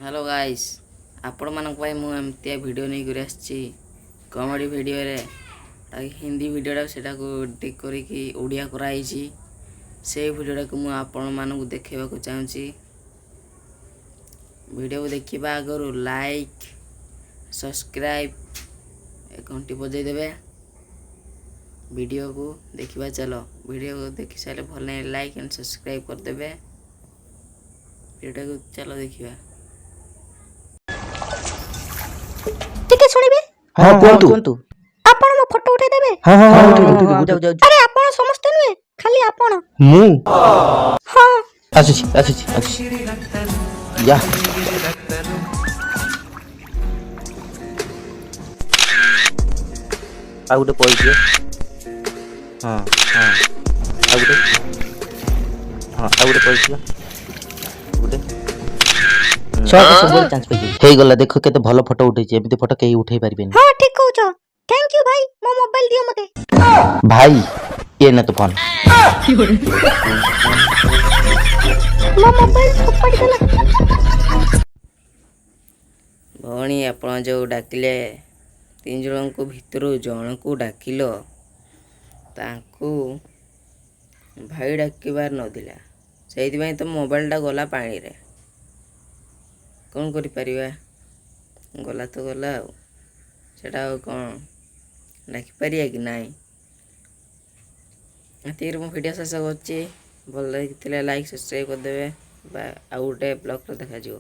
Hello guys, ଆପଣମାନଙ୍କ ପାଇଁ ମୁଁ ଏମିତିଆ ଭିଡ଼ିଓ ନେଇକରି ଆସିଛି। କମେଡ଼ି ଭିଡ଼ିଓରେ ହିନ୍ଦୀ ଭିଡ଼ିଓଟା, ସେଟାକୁ ଏଡ଼ିଟ୍ କରିକି ଓଡ଼ିଆ କରାହେଇଛି। ସେଇ ଭିଡ଼ିଓଟାକୁ ମୁଁ ଆପଣମାନଙ୍କୁ ଦେଖାଇବାକୁ ଚାହୁଁଛି। ଭିଡ଼ିଓକୁ ଦେଖିବା ଆଗରୁ ଲାଇକ୍, ସବସ୍କ୍ରାଇବ୍, ଘଣ୍ଟି ବଜାଇ ଦେବେ। ଭିଡ଼ିଓକୁ ଦେଖିବା ଚାଲ। ଭିଡ଼ିଓକୁ ଦେଖି ସାରିଲେ ଭଲ ଲାଗିଲେ ଲାଇକ୍ ଆଣ୍ଡ ସବସ୍କ୍ରାଇବ୍ କରିଦେବେ। ଭିଡ଼ିଓଟାକୁ ଚାଲ ଦେଖିବା। ଟିକେ ଶୁଣିବେ? ହଁ, କୁହନ୍ତୁ। ଆପଣ ମୋ ଫଟୋ ଉଠେଇ ଦେବେ? ହଁ, ଉଠେଇ। ଆରେ, ଆପଣ ସମସ୍ତେ ନୁହେଁ, ଖାଲି ଆପଣ। ମୁଁ? ହଁ। ଆସୁଛି, ଆସୁଛି, ଆସୁଛି। ୟା, ଆଉ ଗୋଟେ ପୋଜ୍ ଦିଅ। ହଁ, ଆଉ ଗୋଟେ। ହଁ, ଆଉ ଗୋଟେ ପୋଜ୍ ଦିଅ। ଗୋଟେ ଛୁଆକୁ ସବୁବେଳେ ଚାନ୍ସ ପାଇଯିବ। ହେଇଗଲା। ଦେଖ କେତେ ଭଲ ଫଟୋ ଉଠେଇଛି। ଏମିତି ଫଟୋ କେହି ଉଠେଇ ପାରିବେନି। ହଁ, ଠିକ କହୁଛ। Thank you ଭାଇ। ମୋ ମୋବାଇଲ ଦିଅ ମତେ। ଭାଇ, ଇଏ ନେ ତୋ ଫୋନ। ମୋ ମୋବାଇଲ ଫୋପାଡ଼ି ଦେଲା। ଭଉଣୀ, ଆପଣ ଯେଉଁ ଡାକିଲେ ତିନି ଜଣଙ୍କୁ ଭିତରୁ ଜଣକୁ ଡାକିଲ, ତାଙ୍କୁ ଭାଇ ଡାକିବାର ନଥିଲା। ସେଇଥିପାଇଁ ତ ମୋବାଇଲଟା ଗଲା ପାଣିରେ। କ'ଣ କରିପାରିବା? ଗଲା ତ ଗଲା, ଆଉ ସେଇଟା ଆଉ କ'ଣ ଡାକିପାରିବା କି ନାହିଁ? ଏତିକିରେ ମୁଁ ଭିଡ଼ିଓ ଶେଷ କରୁଛି। ଭଲ ଲାଗିଥିଲେ ଲାଇକ୍, ସବସ୍କ୍ରାଇବ୍ କରିଦେବେ ବା ଆଉ ଗୋଟେ ବ୍ଲଗ୍ରେ ଦେଖାଯିବ।